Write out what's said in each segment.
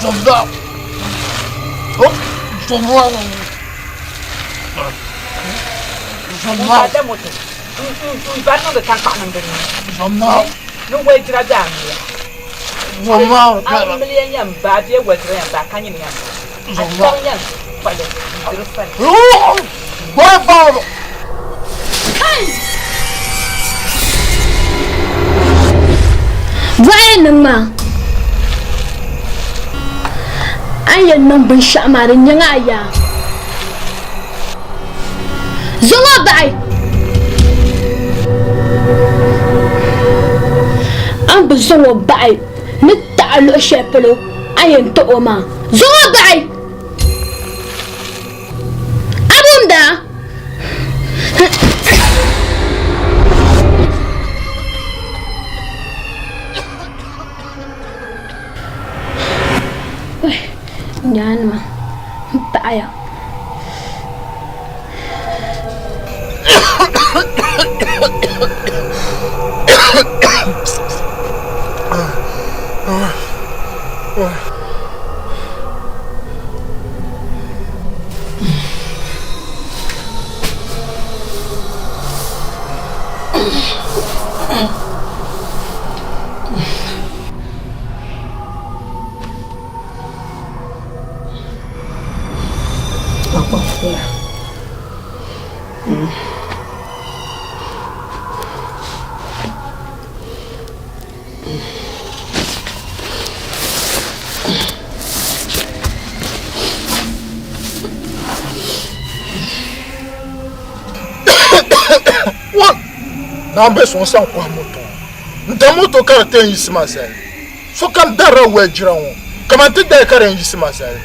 N da moto n bari niŋdi tankpaɣu niŋdi ni ni walijira bɛ a miya. A miliya yɛn baa bee walijira yɛn baa ka nyini yɛn baa. A tari yɛn kpali n-diri fali. Bɔɣili niŋ maa, a ni yɛn niŋ binshɛɣu maa di nyaŋ a yaa. Zaŋ o bahi! A ni bi zaŋ o bahi ni taɣi luɣ shɛli polo a ni yɛn taɣ o maa, zaŋ o bahi! A bumda! Nyaanima m paɣiya. Naa be so n-sa n-kɔhi moto ŋɔ. N da moto ka di ti yɛn yiɣisi ma zali. Sokam darila waya jira ŋɔ kaman ti dali ka di yɛn yiɣisi ma zali.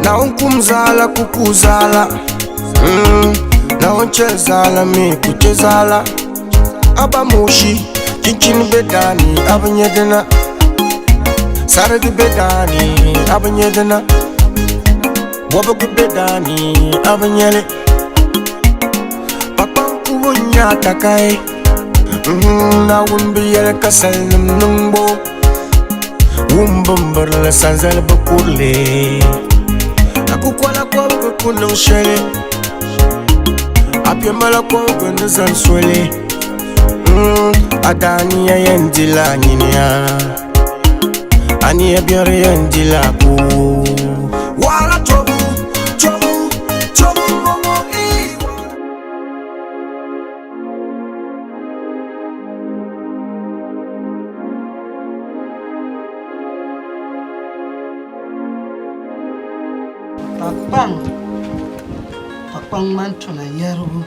Naawuni kum zaala ku ku zaala Naawuni chɛ zaala mi ku chɛ zaala Aba moshi chinchini be daani a bi nyɛ dina Sarigi be daani a bi nyɛ dina Wɔbigu be daani a bi nyɛli Kpakpaŋ kubu n-nyɛ a takahi Naawuni bi yɛli ka salinim niŋbu Wumbimbirili sanzali bi kurili A kukola kɔbigu ku niŋ shɛli A piɛmala kɔbigu ni zani soli A daaniya yɛn dila a niniya A nia biɛri yɛn dila a puu Wahala tɔbu tɔbu tɔbu m-bɔŋɔ Kpakpaŋ kpakpaŋ ŋmani tuna yɛrigu.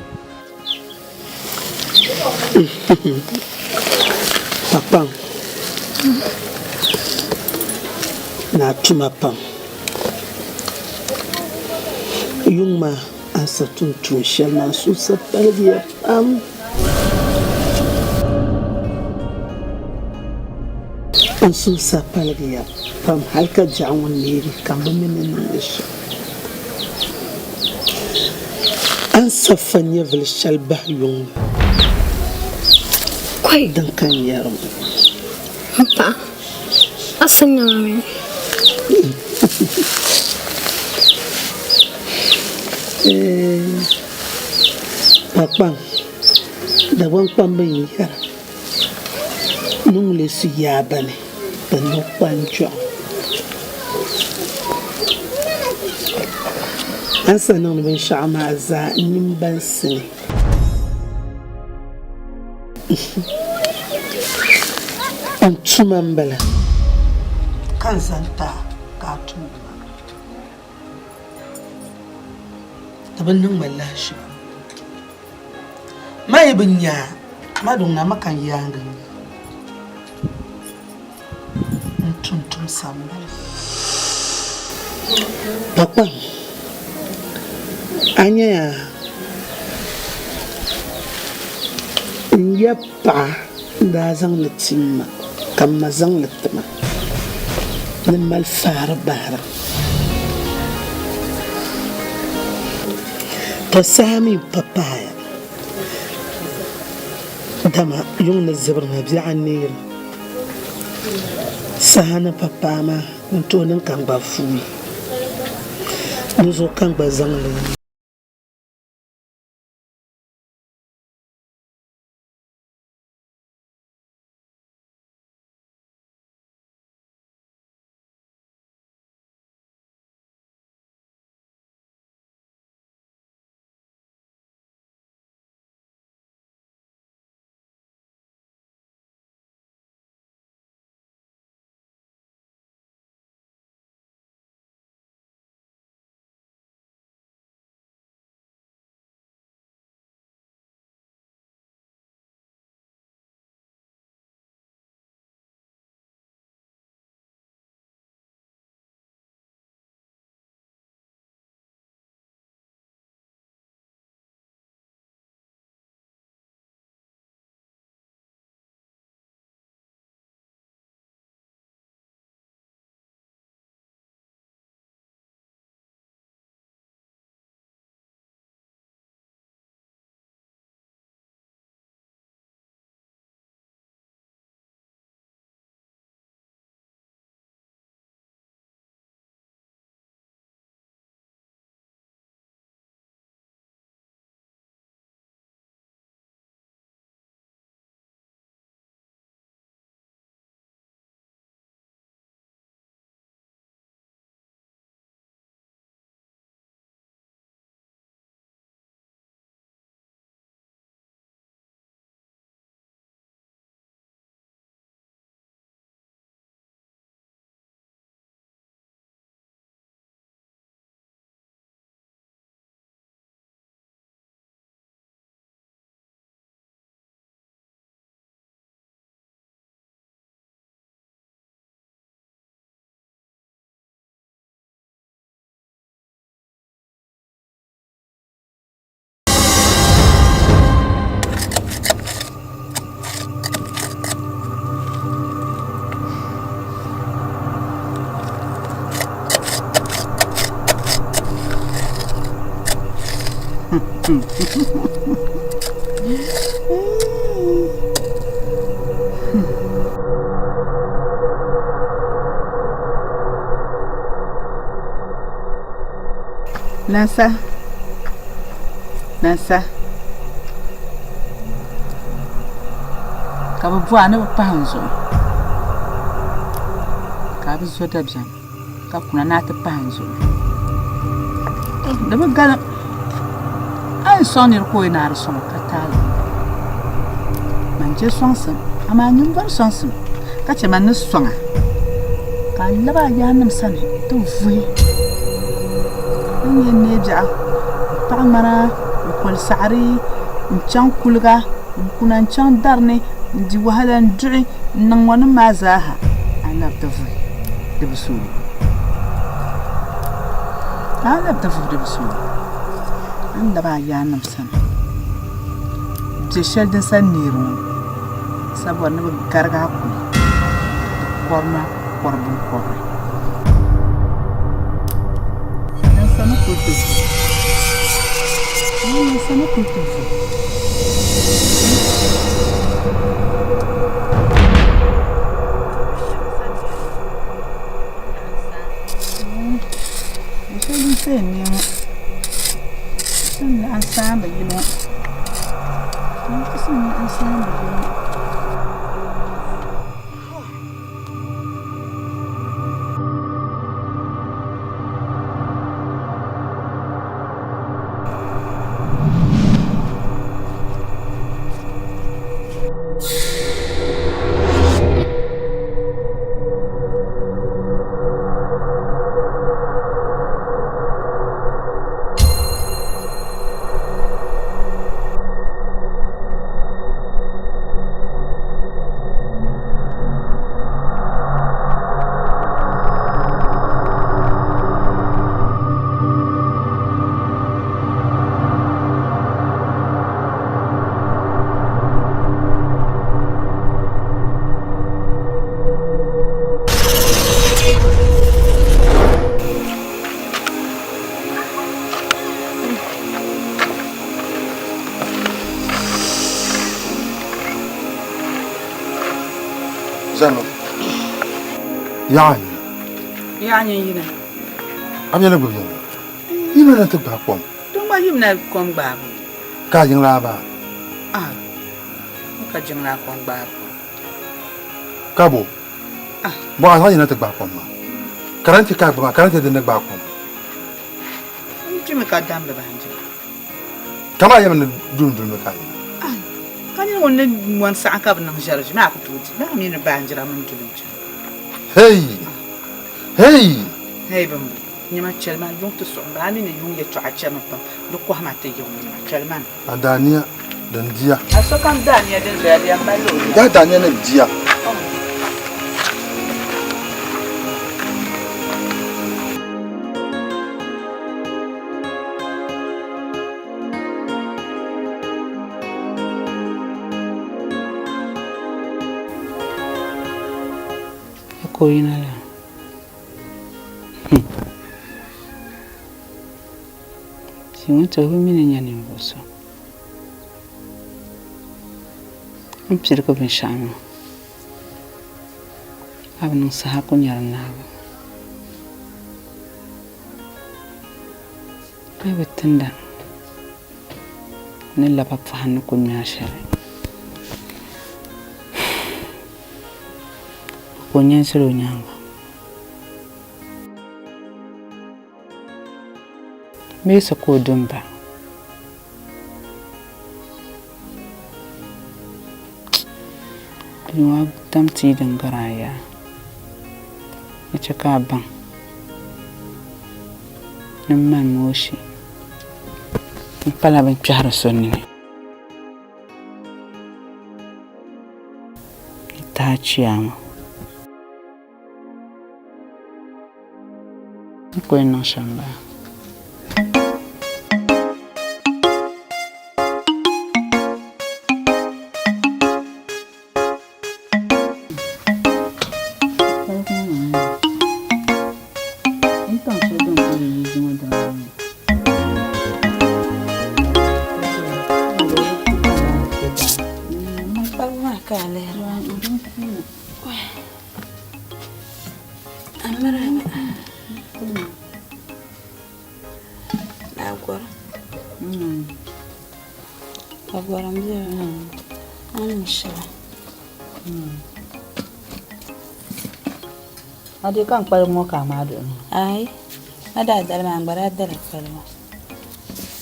Kpakpaŋ naa tuma pam yuŋ maa a ni sa tum tuun shɛli maa n suhu sa paligiya pam. N suhu sa paligiya pam hal ka biɛɣu ŋɔ neegi ka m bi mi ni niŋdi shɛm. A ni sa fa nyɛvili shɛli bahi yuŋ maa, din ka n yɛri ŋɔ. M paɣa, a sa nya ma mi? Kpakpaŋ, Dagbaŋ kpamba n-yɛra ni ŋun lee su yaaba ni bɛ ni kpanjɔɣu. A ni sa niŋdi binshɛɣu maa zaa n nini baŋsi ni. N tuma m-bala. Ka n zaŋ ti a ka a tumdi ma. Di bi niŋ ma lahiʒiba. Ma yi bi nya a, ma duŋ na ma ka n yaaŋa nya n tumtumsa m-bala. Kpakpaŋ, a nyaya n ya paɣa n-daa zaŋ li ti ma ka m ma zaŋ li ti ma ni m mali faari bahira. Tɔ saha mi pa paaya, dama yuŋ ni zibiri na biɛɣu n-neeri. Saha ni pa paai maa n tooi niŋ ka n gba fuui. Dinzuɣu ka n gba zaŋ li. Nansa, Nansa, ka bɛ bɔhi a ni bɛ pahi n zuɣu ka a bi zo dabiɛm ka kuna ni a ti pahi n zuɣu. Di bi galim a ni sɔŋ nira ka o yi ni a di sɔŋ o ka taali man je sɔŋsim amaa nyin bɔri sɔŋsim ka chɛ man ni sɔŋ a ka a labi a yaannim sani ti vuhi n yɛn neei biɛɣu m-paɣi ŋmana n-koli saɣiri n-chaŋ kuliga n-kuna n-chaŋ dari ni n-di wahala n-duɣi n-niŋ ŋɔnim maa zaaha a ni labi ti vuhi di bi sooi. A ni labi ti vuhi di bi sooi. A ni labi a yaannim sani biɛ shɛli din sa neeri ŋɔ sa bɔri ni bɛ garigi a kuli di kɔri ma kɔri biŋkɔbiri. Nansa ni kuli ti vuhi. Nansa ni kuli ti vuhi. Shɛli din sa yɛn neei ŋɔ yili ŋɔ. Zanu. Yaɣa yina. Yaɣa nyin yina. A bɛ ni gbubi yiŋ. Yimi na ti gbaai kom. Di ŋma yimina kom gbaabu. Ka a jiŋlaa baa? Ah, ka jiŋlaa kom gbaabu. Ka bo? Ah. Bɔ a zaŋ yina ti gbaai kom maa. Karanti ka a gbubi maa, karanti din ni gbaai kom. N kpimi ka damdi baanjira. Kama a yɛmi ni dum dulmi ka a yina. Ah, ka nyini ŋun ni mɔni saɣim ka bi niŋ ʒɛri ʒi maa ku tooi di. Maa mi ni baanjira mini duli n-chaŋ. Hey! Hey! Hey bimbo, nyama chɛli ma yuŋ ti suɣim ba, a mi ni yuŋ yɛtɔɣa chɛmi pam, di kɔhima ti yiŋ nyama chɛli ma ni. A daania din diya. A sokam daania din doya di yɛn mali o ya. Daa daania ni diya. Ka o yina la. Tia ŋun ti o bi mi ni nya ninvuɣ so. O ni pirigi binshɛɣu maa, a bi niŋ saha ku nya di naabu. A yi bi tinda ni laba pɔhim ni ku ŋme a shɛli, ka o nya n-zali o nyaaŋa. Bee so ka o du m-ba. Bia ŋɔ dam tia din gari a yaa ni chɛ ka a baŋ ni m mani Moshi m pala bɛn kpɛhiri so nini ni tahi chiyaama. N ku yɛn niŋ shɛm m-bala. A di ka n kpaligi ŋɔ ka a maa duɣi maa? Aai, a daa dali maa n gba daa dala kpaligu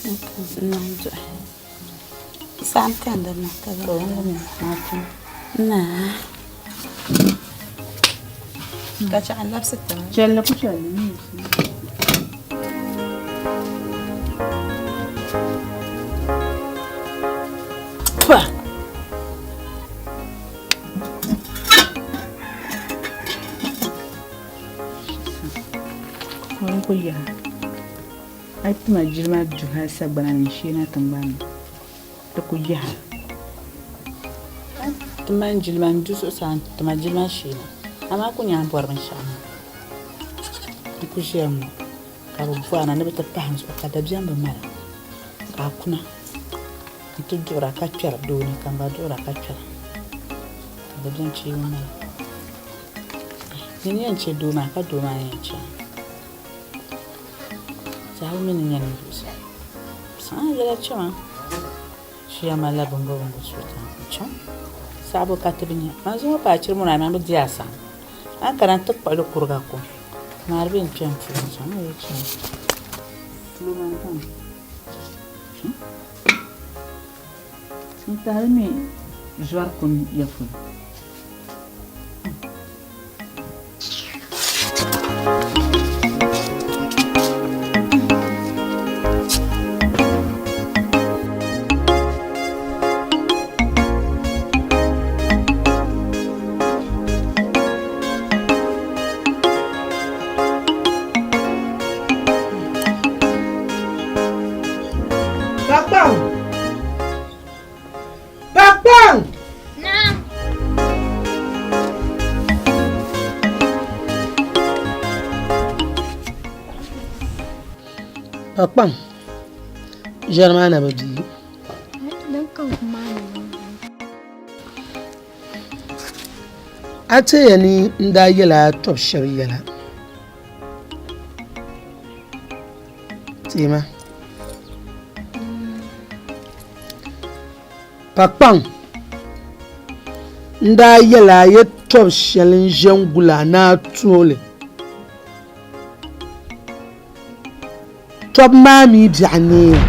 n niŋ duɣi. Saɣim ka n di niŋ ka Naa. Ka chɛ a labisi tiŋa. Chɛlli ku chɛlli. Pa. N ku yaha. A yi tima jilima du hali sagbana ni n-sheena tiŋgbani ni, di ku yaha. A yi ti mali jilima n-du zuɣusaa n-ti ma jilima sheena, amaa a ku nya a ni bɔri binshɛɣu maa. N ku ʒiya ŋ-ŋɔ ka bɛ bɔri na ni bɛ ti pahi n zuɣu ka dabiɛm bi mali a, ka a kuna nti duɣira ka kpɛri doo ni ka m ba duɣira ka kpɛra ka dabiɛm chee bi mali a. Nyini yɛn che doo maa ka doo maa yɛn che a. Sahabu mi ni nya ninvuɣ so. Saha yɛla chama shia malila bimbo bimbo suhuta chaŋ. Saɣibu ka ti bi nya. Man zuŋɔ paai chiri muna man bi di a saha. A ni kana n-ti kpuɣi li kuriga kom. Maa di be n-kpe n puuni chaŋ n yi chaŋ. Tulo maa n-kaŋ. N tahili mi zɔri kum ya polo. Pakpaŋ! Pakpaŋ! Naam. Pakpaŋ, ʒiɛri maa na bi bii. Din ka kum maa ni. A teeya ni n daa yɛl a tɔb shɛb yɛla. Teema. Pa kpaŋ n daa yɛl a yɛtɔb shɛli n-ʒe n-gul a ni a tuhi li. Tɔb maa mi biɛɣu neeya.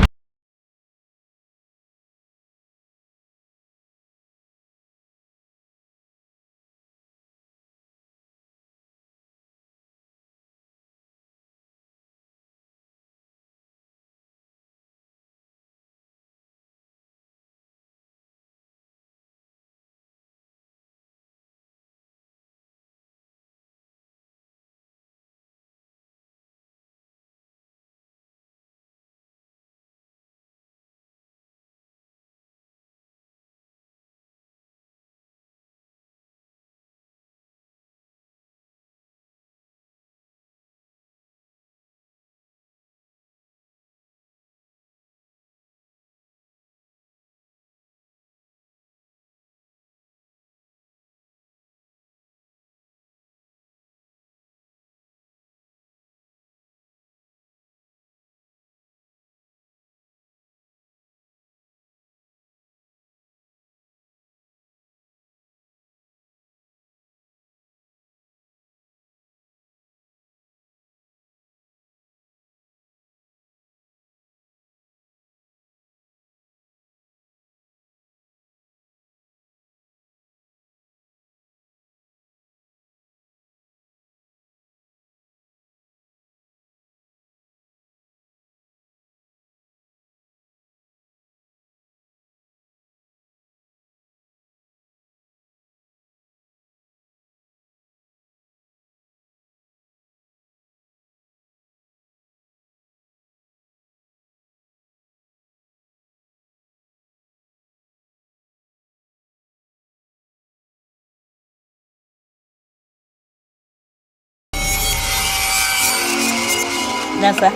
Nasa.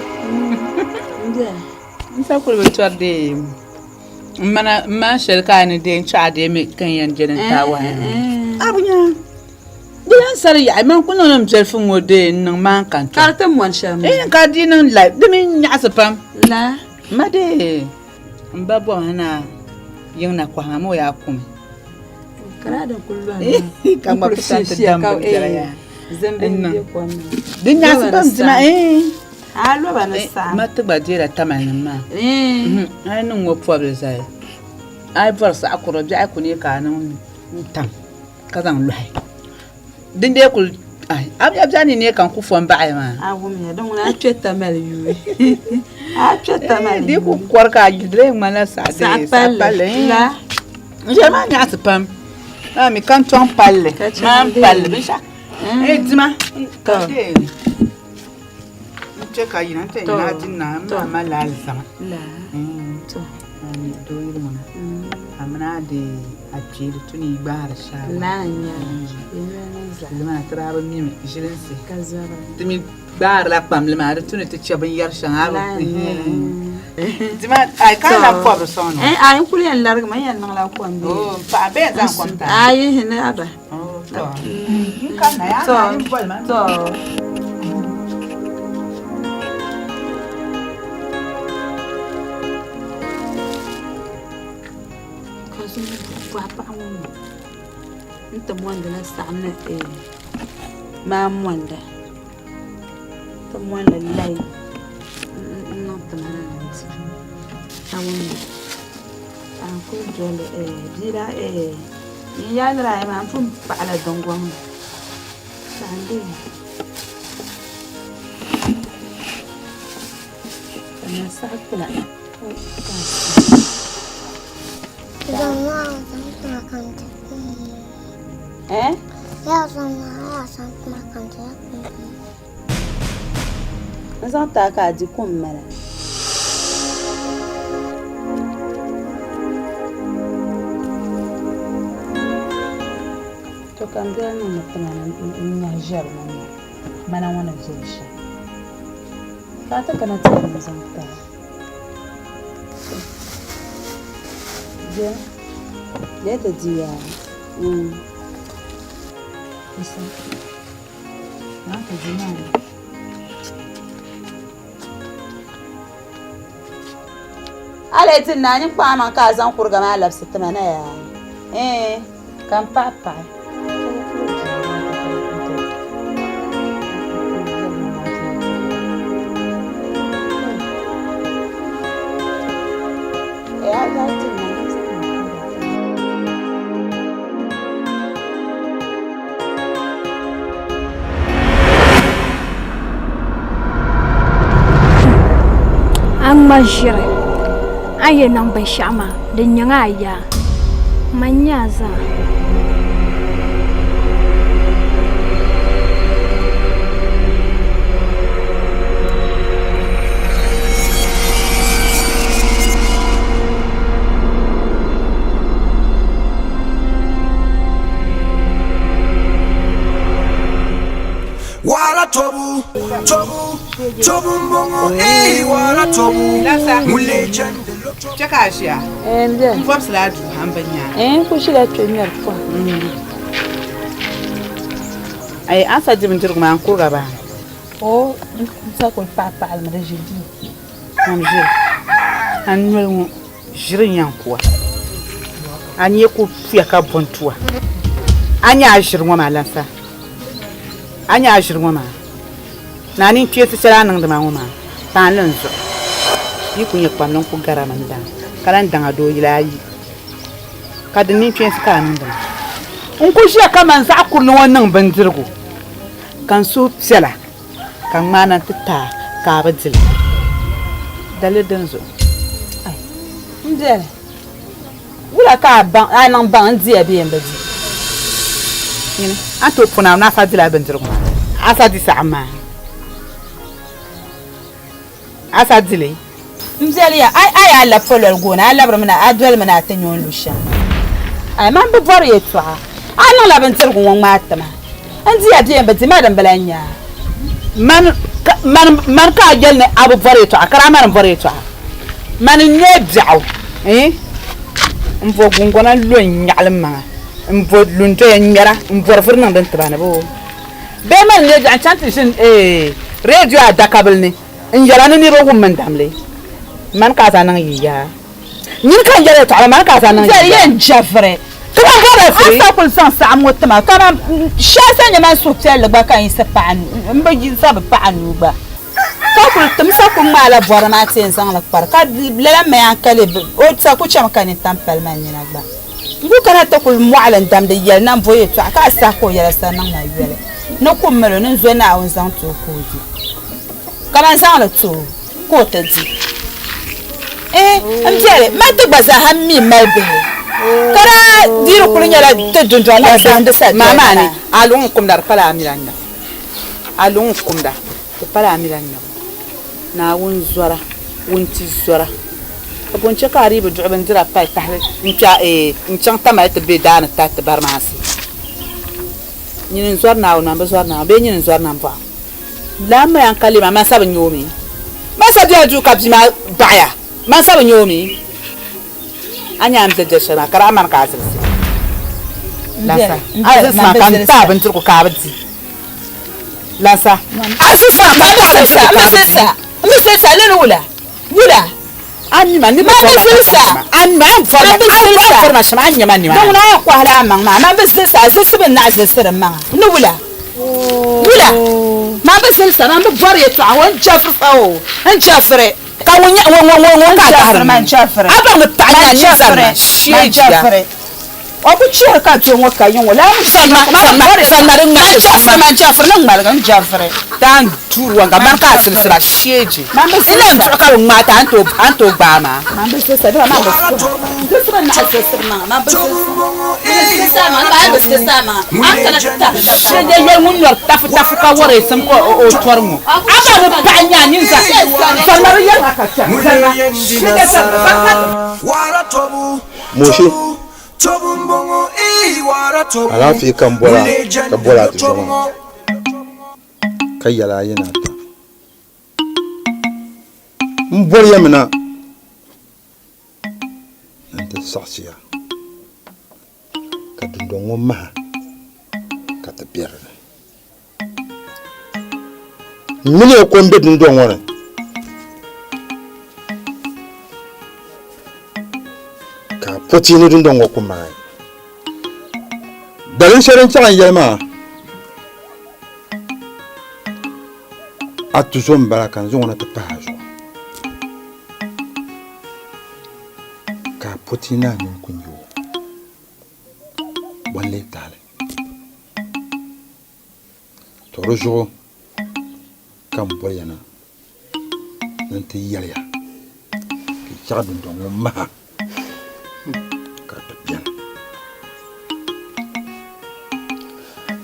N sa kuli bi tɔri dee n mana n maan shɛli ka a ni dee n chaɣa dee mi ka n yɛn jɛli n taai wahi a bi nya di lan sari yaɣi man ku niŋli n biɛlifu ŋɔ dee n niŋ maan ka n Ka di ti mɔni shɛm eh ka di niŋ la di mi nyaɣasi pam la ma dee n ba bɔma na yiŋ na kɔhima ma o yaa kumi ka ŋma pusa ti dam bindira yaa di nyaɣasi pam dima ma ti gba deela tamali nim maa a yi niŋ ŋɔ pobili zali a yi bɔri saɣa kurili biɛɣu ku neei ka a niŋ n tam ka zaŋ lohi Din dee kuli ai a bia bia ni ne kan ku fo n-baɣi maa. A wumya din ŋuna a kpe Tamale yuui. A kpe Tamale Di ku kɔri ka a di lee ŋmanila saɣa dee saɣa palli. La. N shɛli maa nyaɣisi pam. Maa mi kantɔŋ palli. Maa n palli binshɛɣu. Eh dima. Ka dee. N kpe ka yina n ti yɛn naai di naa n maa malila alizama. La. To. Maa mi doo yili ŋuna. A mini a dee a kpee di tu ni yi gbaari shaawara. Laa n nyɛli. Yi noli ni zaa. Ʒili maa ti daa bi mimi ʒilinsi. Ka zabiri. Ti mi gbaarila kpamli maa di tu ni ti chɛ binyɛri shɛŋa. Laa n nyɛli. Dima ai ka lahi pɔbiri sɔŋ ni. Ai n kuli yɛn larigi mi n yɛn niŋla kom bee. Oh n paɣa bee zaŋ kom taai. Ayi ni aba. Oh to. N ka na yaa na n boli ma. To. Ka zuŋɔ bɔhi paɣa ŋɔ mi n ti mondila saɣim ni maa monda ti mondi layi n niŋ ti mana ni n-di a wummi ka n kuli doli bia daa n yaa ni daa maa m pun paɣila dingɔŋ ni ka n deei ka na saɣi kpila. Eh? N zaŋ ti a ka a di kum mala. To ka n doli niŋdi tima ni n nyahi ʒɛri ŋɔ maa mana ŋɔ ni viɛli shɛm. Ka a ti kana ti yɛn zaŋ ti a. Jɛ, lee ti di yaa. Mm. A lee ti naai nyin kpaŋ amaŋ ka a zaŋ kuriga maa labisi ti ma na yaa? Ɛɛn, ka m paɣi paɣi. A ŋma ʒiri a ni yɛn niŋ binshɛɣu maa di nyaŋ a yaa man nyɛ a zaa. Wahala tɔbu, tɔbu, tɔbu m-bɔŋɔ, eei wahala tɔbu, ŋun lee jɛndi lo tɔbu. Chɛ ka a ʒiya n vɔbisila a duu ha m-bi nya a. N kul ʒila kpe ŋmɛri pɔhim. Ayi, a ni sa di bindirigu maa n-kuriga baani. Oo, n sa kul paɣipaɣi li mi di ʒi duu. Mam ʒiri a noli ŋɔ. Ʒiri n-yɛn ku a. A nyee ku puya ka bo n-tu a. A nya a ʒiri ŋɔ maa lansa? A nya a ʒiri ŋɔ maa? Ni a ninkpeesi shɛli a niŋdi ma ŋɔ maa, paanli n zuɣu. Yi ku nya kpamli n-ku gari a mini daŋ, ka lan daŋ a dooyila ayi, ka di ninkpeensi ka a niŋdi ma. N ku ʒiya kaman zaɣ kurili ŋɔ niŋ bindirigu, ka n suhu piɛla. Ka ŋmaana ti ti a ka a bi di li. Daliri dini zuɣu? Ai, m biɛli, wula ka a baŋ, a niŋ baŋ n diya bee m bi di? Nyini, a ni tooi puni a ni a sa dila bindirigu maa, a sa di saɣim maa, a sa di li. M biɛliya, a a yaa labi pololi gooni, a labirimi na, a dolimi na a ti nya o ni lu shɛm. Ai, man bi bɔri yɛtɔɣa. A niŋla bindirigu ŋɔ ŋmaai ti ma. N diya bee m bi di ma din bi lan nya a. Mani ka, mani, mani ka a yɛli ni a bi bɔri yɛtɔɣa, ka daa mani m-bɔri yɛtɔɣa. Mani n-nyɛ biɛɣu, eh, m-bo guŋgona lo n-nyaɣili m maŋa, m-bo lundoya n-ŋmɛra, m-bɔri vuri niŋdi n tiba ni boo? Bee mani n-nyɛ biɛɣu n-chaŋ ti ʒini, eh, redio adakabili ni. N yɛla ni niriba wum n damli, mani ka a zaŋ niŋ yi yaa. Nyini ka n yɛli yɛtɔɣa maa, mani ka a zaŋ niŋ yi yaa. Yɛli yɛn jɛviri. Ka man bɔrila firi. A sa kuli zaŋ saɣim ŋɔ ti ma, kaman shɛli sa nyɛ man suhupiɛlli gba ka n yiɣisi paɣa nuu, m bi yiɣisi bi paɣa nuu gba. Ka kuli tim sa kuli ŋmaala bɔri maa ti yɛn zaŋ li kpari, ka lala m ma yaa n-ka li, o sa ku chami ka nintam pali man nina gba. N ku kana ti kuli mɔɣili n-damdi yɛli na m-bo yɛtɔɣa ka a sahi ka o yɛla sa niŋ ma yoli. Ni kum mali o ni n zo Naawuni zaŋ ti o ka o di. Ka man zaŋ li ti o ka o ti di. Eeh m biɛli, man ti gba zaa ha mi mali bihi. Ka daa di di kuli nyɛla ti dundɔŋ ŋɔ zahindi sa doli Maa maa. ni, a luŋ n-kumda di pala a mila nyabu. A luŋ n-kumda di pala a mila nyabu. Naawuni zɔra, wuntizɔra, ka bɔ n-chɛ ka a dii bi duɣi bindira pali tahili n-chaŋ Tamale ti be daa ni tahi ti barimaasi? Nyini n-zɔri Naawuni, man bi zɔri Naawuni, bee nyini n-zɔri nambɔɣu? Lan maya n-ka lee maa, man sa bi nya o mi. Man sa bela duu ka bia maa baɣiya, man sa bi nya o mi. A nya a ni be biɛri shɛli maa, ka di a mani ka a zilisi. Lan sa, a zilisi maa ka n ti a bindirigu ka a bi di. Lan sa, a zilisi maa ka n ti a bindirigu ka a bi di. M bi zilisi a, lala wula? Wula? A mi ma, ni bi bɔri ma ka kɔhiri ma. A mi ma, a ni bɔri ma, a ni bɔri ma shɛm, a ni nya ma nimaani. Din ŋuna a yɛn kɔhila a maŋ maa, man bi zilisi a, zilisi bi naɣi zilisiri m maŋa. Ni wula? Wula? Man bi zilisa, man bi bɔri yɛtɔɣa ŋɔ, n jɛfiri fa o, n jɛfiri. Ka ŋun nyɛ, ŋun, ŋun, ŋun, ŋun ka a tahiri Man jɛfiri. A baŋ ni paɣa nyɛ a nini zani ma, shee jia. O ku chihiri ka doo ŋɔ ka yi ŋɔ lala mi Zani ma, zani ma, zani ma din ŋmaligi, zani ma. Man jɛfiri ni ŋmaligi, n jɛfiri. Taan tuuri wanga, mani ka a silisira, sheeji. Man bi N silisa. lan duɣi ka bi ŋmaai ti, a ni tooi, a ni tooi gbaai ma. Man bi silisa, dama man bi suhi. Zilisi bi naɣi zilisiri maŋa, man bi silisa. N bi silisa a maŋa, dama a yi bi silisa a maŋa, a ni kana ti tahi dabba. Sheeji yoli ŋun nyɔri tafu tafu ka wari sim ka o tɔri ŋɔ. A baŋ ni paɣa n-nyɛ a nini zaa. Zani ma di yɛli ma ka kpɛm. Zani ma. Sheeji zani ma ka. Moshi, alaafee ka m bɔra ka bɔri a ti zo maa, ka yɛli a yɛn ata. M bɔri ya mi na ni n ti saɣisi ya, ka dundɔŋ ŋɔ maha ka ti be di ni. M mini ya ko m-be dundɔŋ ŋɔ ni. Ka a po tia ni dundɔŋ ŋɔ ku maai. Dalin shɛli n chaŋ n yɛli maa, a tuzo m-bala ka n zaŋ o na ti pahi a zuɣu. Ka a po tia ni a nini ku nya o, bɔ n-lee taali? To di zuɣu ka m boli ya na ni n ti yɛli ya ka yi chaɣ dundɔŋ ŋɔ maha ka di ti beni.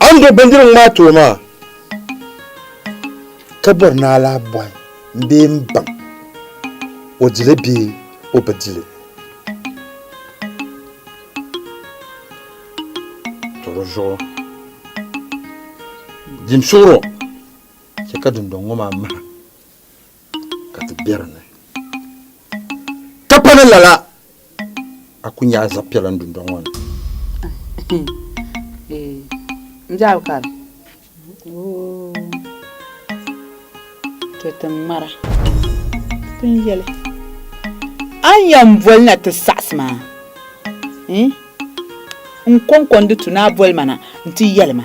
A ni do bindirigu ŋmaa ti o maa, ka bɔri ni a lahi bɔhi bee m-baŋ o di li bee o bi di li. To di zuɣu dim suɣuro chɛ ka dundɔŋ ŋɔ maa maha ka ti be di ni. Ka pa ni lala, a ku nya a zaɣ piɛla n dundɔŋ ŋɔ ni. N biɛhigu kari. To ti ŋmara pun yɛli a ni yɛn boli na ti saɣisi maa n kɔŋko n-di tu ni a boli ma na nti yɛli ma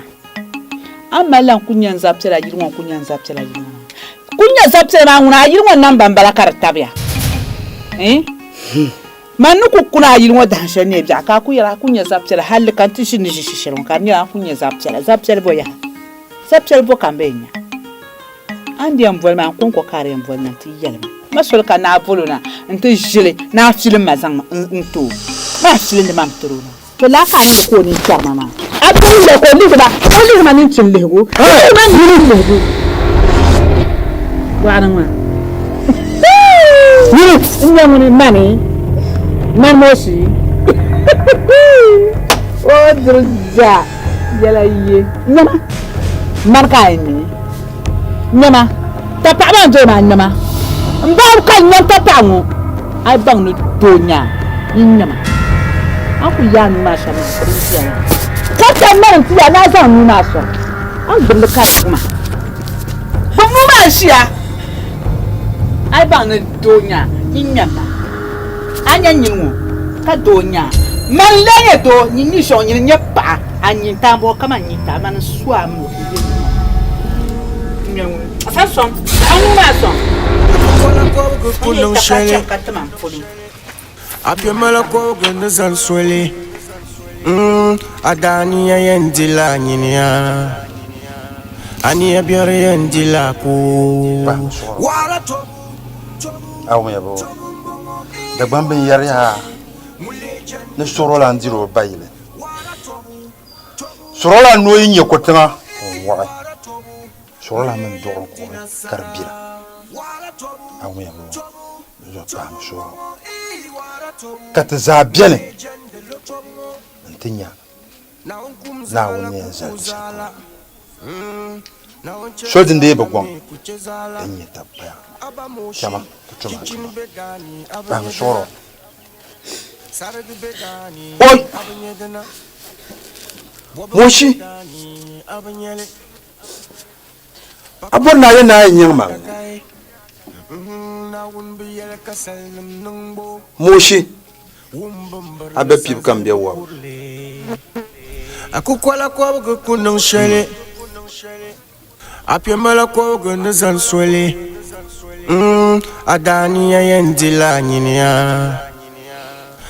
a ni mali la n-ku nya n zab piɛla yili ŋɔ n-ku nya n zab piɛla yili ŋɔ maa. Ku nya zab piɛla maa ŋuna a yili ŋɔ namba m-bala ka di tabiya. Man ni ku kuni a yili ŋɔ dahin shɛli neei biɛɣu ka a ku yɛli a ku nya zab piɛla halli ka n ti ʒi ni ʒi shɛli ŋɔ ka di nyɛla a ku nya zab piɛla. Zab piɛli bɔ yaha? Zab piɛli bɔ ka m bee nya? A ni di yɛn boli ma n kɔŋko ka a di yɛn boli na nti yɛli ma. Ma soli ka naa bol o na nti ʒili ni a filim ma zaŋ n-ti o. Ma filindi ma m-tiri o maa. To laa ka a niŋdi ka o nini kpɛri ma maa. A bi wumda ka o lihiri ma, o lihiri ma ninchini lihigu. O lihiri ma ninchini lihigu. Bɔɣiri ŋɔ. Nyini n-nyɛ ŋuni mani, mani Moshi. O diri ja yɛla ye. Nyama, mani ka a yɛn mi. Nyama, tapaɣa maa n-doli maa nyama. M baɣa ka n nyam tapaɣa ŋɔ, a yi baŋ ni doo n-nyɛ a, nyin nyama. A ni kul yaai nuu maa shɛm maa, ka di ʒiya maa. Ka tam mani nti ya ni a zaŋ nuu maa sɔŋ, a ni gbubi li ka di guma. Gbubi nuu maa ʒiya, a yi baŋ ni doo n-nyɛ a, nyin nyama. A nya nyini ŋɔ ka doo n-nyɛ a. Mani n-lee nyɛ doo, nyin mi shɛŋ nyini n-nyɛ paɣa. A nyintaa m-bɔŋɔ kaman nyintaa mani n-su a mini o ka o be nuu ŋɔ. Ŋmɛ ŋun a sa sɔŋ, a nuu maa sɔŋ. Kɔbigi ku O nyɛ niŋ ta ka shɛli. chaŋ ka ti ma m polo. A piɛmala kɔbigi ni zani soli. A daaniya yɛn dila nyiniya. A nia biɛri yɛn dila koo. Wahala tɔbu. Awumiya bo Dagbaŋ bin yɛri yaa ni suɣurolan diri o bayili. Suɣurolan noo yi nyɛ kotiŋa ka o wɔɣi. Suɣurolan mini duɣuri kuɣuri ka di bira. Awumiya bo di zuɣu kpahimi suɣuro ka ti zaa beni n-ti nya Naawuni ni yɛn zali ti shɛli polo. Soli din dii bi gɔŋ din nyɛ tab paya chama ti tum a tuma. Kpahimi suɣuro. Oi! Moshi! A bɔri ni a yɛn naai nyaŋ ma? Moshi! A be pibu ka m be wɔbu. A kukola kɔbigi ku niŋ shɛli, a piɛmala kɔbigi ni zani soli. A daaniya yɛn dila nyiniya,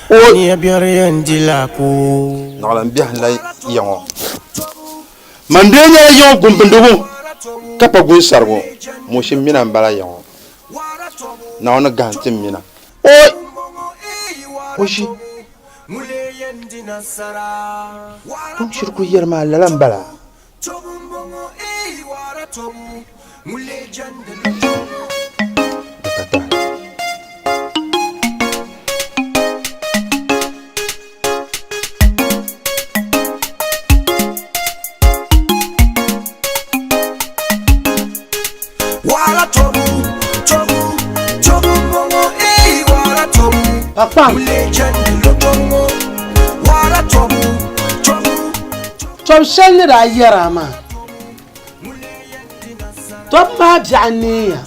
a nia biɛri yɛn dila koo. Naɣila m biɛhi n-lahi ya ŋɔ. Man dee nyɛla yiŋɔ gumbindigu ka pa gunsarigu. Moshi m mina m-bala ya ŋɔ. Naawuni gahim ti m mina. Oi! Moshi! Tom shiri kuli yɛli maa lala m-bala. Di ka taali. Pakpam. Tɔbu shɛli ni daa yɛr a maa, tɔbu maa biɛɣu neeya.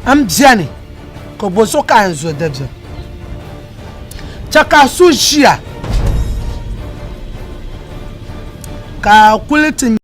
M beni ka bɔ zuɣu ka a yɛn zo dabiɛm? Chɛ ka a so ʒiya ka a kuli ti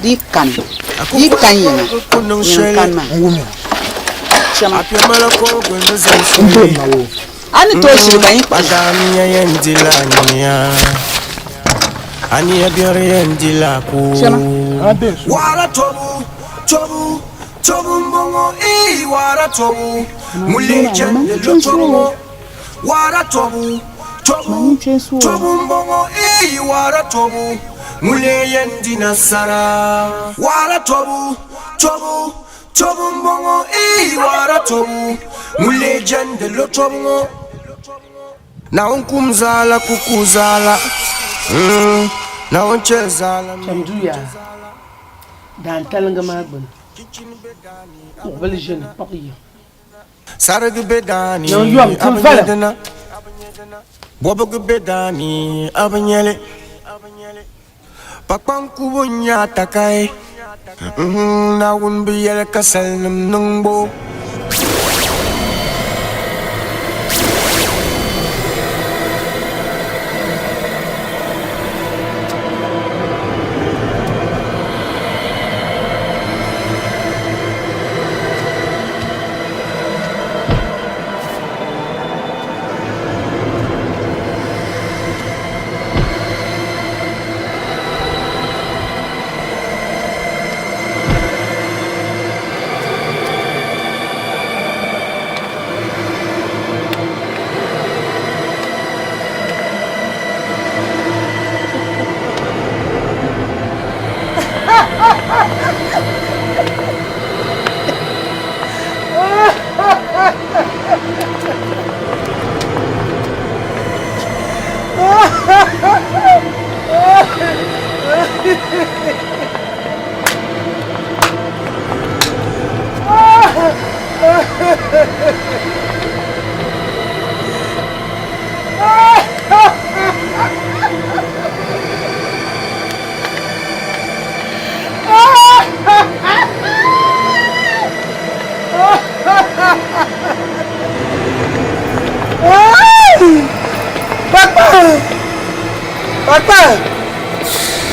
Di kani. Di kan yiŋa. Nyini kani maa. Chama. A ni tooi ʒili ka yi kpahi. Aniya yɛn dila aniya. Aniya biɛri yɛn dila ko. Wara tobu, tobu, tobu m-bɔŋɔ ii wara tobu. Ŋun lee chandi lo tobu ŋɔ. Wara tobu, tobu, tobu m-bɔŋɔ ii wara tobu. Ŋun lee yɛn di nasara. Wara tobu, tobu, tobu m-bɔŋɔ ii wara tobu. Ŋun lee jɛndi lo tobu ŋɔ. Naawuni kum zaala ku ku zaala. Mm, Naawuni chɛ zaala mi. Cham duya daantaliŋga maa gbuni, kuɣubili ʒini kpuɣi yiŋ. Sarigi be daa ni, Niŋ yom, a ti bi vali. nya dina. Bɔbigi be daa ni, a bi nya li. Pakpaŋ kubu n-nyɛ a takai. Nhun, Naawuni bi yɛli ka salinim niŋbu.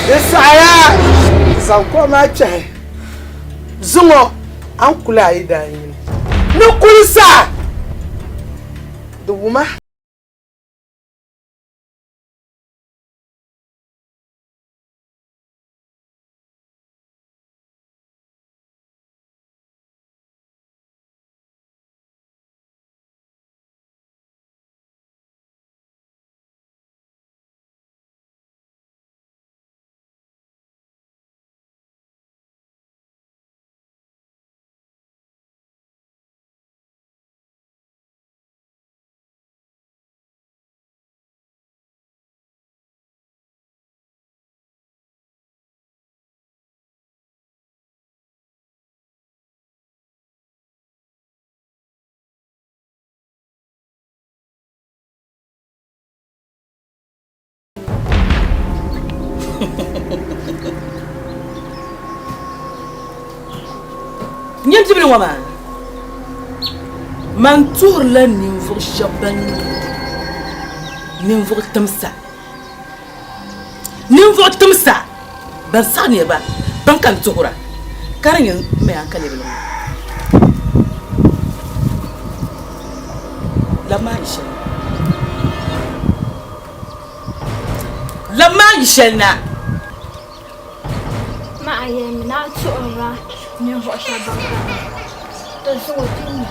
Di saɣaya zaŋ kuɣu maa kpɛhi zuŋɔ a ni kuli a yi daa yini ni kuli sa di wuma. Nyɛ bibili ŋɔ maa man tuhirila ninvuɣ shɛb ban ninvuɣ timsa ninvuɣ timsa ban saɣi niriba ban ka n-tuhira ka di nyɛ m ma yaa ka lebigi ŋɔ Lab maa yi shɛli Lab maa yi shɛli na. Ma a yɛlimi ni a tuhirila ninvuɣ shɛb ban ka ti zuŋɔ ti nya.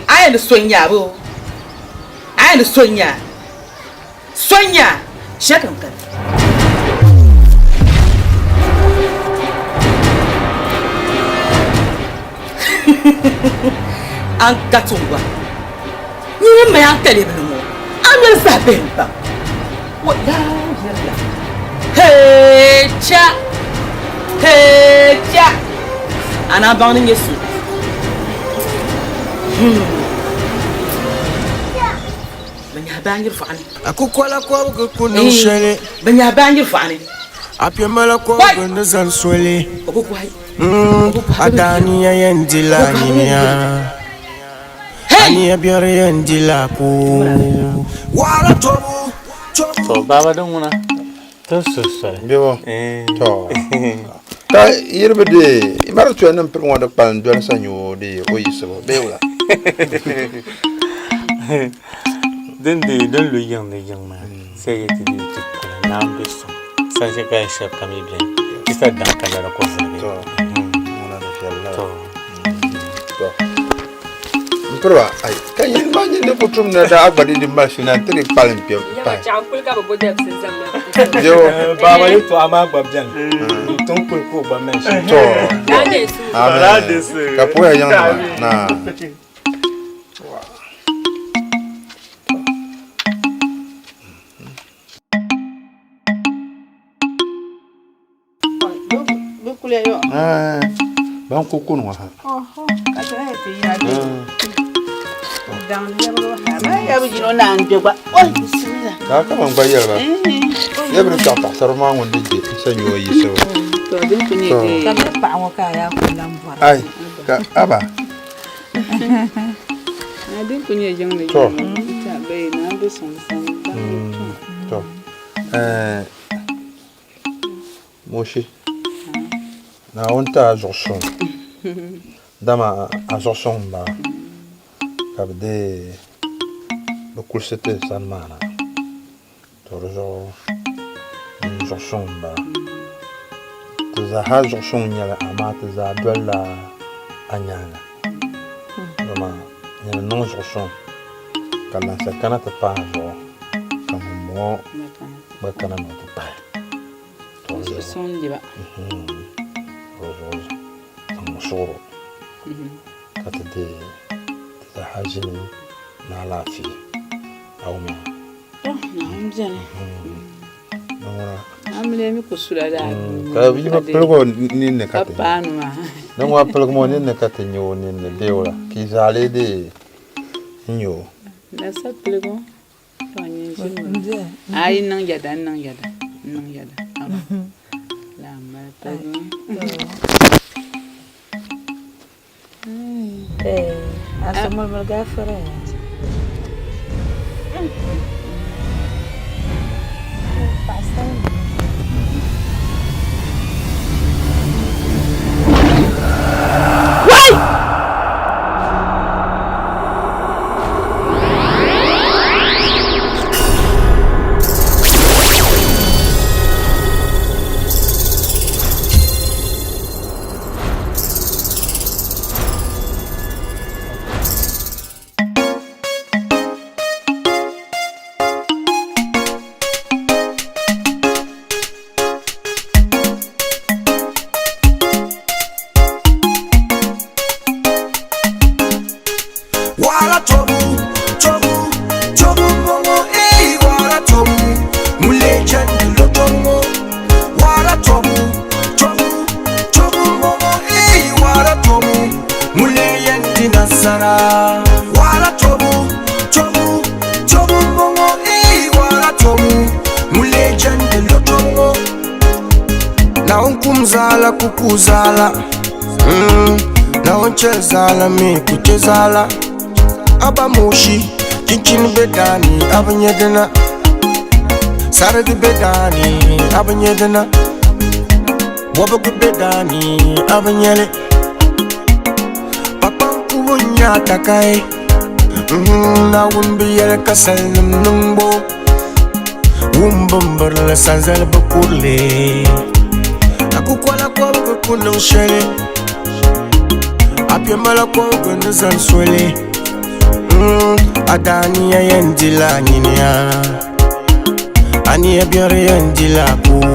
A yɛn di so n-nya boo? A yɛn di so n-nya? So n-nya? Shɛli kam kani. An ka tuŋgba. Nyini m-mali a ni bini ŋɔ, a noli saha bihim pam. Wa la Hee cha! Hee cha! A naan baŋ ni nyɛ so. Bɛ nyahi. nyahi baanjiri fɔɣu ni. A kukola kɔbigi ku niŋ shɛli. Bɛ nyahi baanjiri fɔɣu ni. A piɛmala kɔbigi ni zani soli. O ku kɔhi. A daaniya yɛn dila nyiniya. Aniya biɛri yɛn dila koo. Wahala tɔbu, tɔbu. To baba din ŋuna tin suhi soli. Bebo. To. Ka yiribi di mari tuya nim piri ŋɔ di kpalim doli sanyoo di o yiɣisibu bee wula? Din di din lu yiŋ ni yiŋ maa sai yi ti dii ti kuli naam be suŋ sanshɛli ka shɛba kam yi beni ti sa daŋ ka lala ku vuligi. To. Ŋuna ni viɛlli. To. To. N piriba ai ka yin ma nyin di ku tum na da a gba di di mali shili na n-ti di kpalim kpe pahi. Chɛɣu kuli ka bɛ bo dɛbisi n-zaŋ ma. Bebo. Baaba yɛltɔɣa maa gba beni. Tiŋ kuli ka o gba mali shili. To. Amen. Ka puhiya yiŋnima naa. Ban ku kuni ŋɔ ha. Daa kaman gba yɛli ba yɛbiri kpɛɣu paɣasara maa ŋun di je n sa nyɛ o yiɣisibu. Ai ka aba. To. To. Eh. Moshi, Naawuni ti a zuɣu suŋ, dama a zuɣu suŋ m-bala ka bɛ deei bɛ kulisi ti sani maa na. To di zuɣu n zuɣu suŋ m-bala. Ti zaaha zuɣu suŋ n-nyɛ li, amaa ti zaa dolila a nyaaŋa. Dama nyini n-niŋ zuɣu suŋ ka lansa kana ti paai a zuɣu ka ŋumbɔŋɔ gba kana ni o ti pahi. Zuɣu suŋ n-nyɛ ba. Di zuɣu zaŋmi suɣuro ka ti deei ti zaaha ʒini ni alaafee. A wumya? Tɔ, Naawuni beni. Ni ŋuna. Amiliya mi ku sula daa. Ka yi bi piligi o ninni ka ti paanu maa. Ni ŋuna piligi o ninni ka ti nya o ninni bee wula ka yi zaa lee deei n-nya o. Na sa piligi o. Ayi n niŋ yɛda n niŋ yɛda n niŋ yɛda laa mali piligi Wai! Wahala tɔbu, tɔbu, tɔbu m-bɔŋɔ eei wahala tɔbu ŋun lee chandi lɔtɔbu ŋɔ. Wahala tɔbu, tɔbu, tɔbu m-bɔŋɔ eei wahala tɔbu ŋun lee yɛn di nasara. Wahala tɔbu, tɔbu, tɔbu m-bɔŋɔ eei wahala tɔbu ŋun lee chandi lɔtɔbu ŋɔ. Naawuni kum zaala ku ku zaala Naawuni chɛ zaala mi ku chɛ zaala Aba moshi chinchini be daani a bi nyɛ dina Sarigi be daani a bi nyɛ dina Wɔbigu be daani a bi nyɛ li Kpakpaŋ kubu n-nyɛ a takahi Naawuni bi yɛli ka salinim niŋbu Wumbimbirili sanzali bi kurili A kukola kɔbigi ku niŋ shɛli A piɛmala kɔbigi ni zani soli A daaniya yɛn dila nyiniya Aniya biɛri yɛn dila koo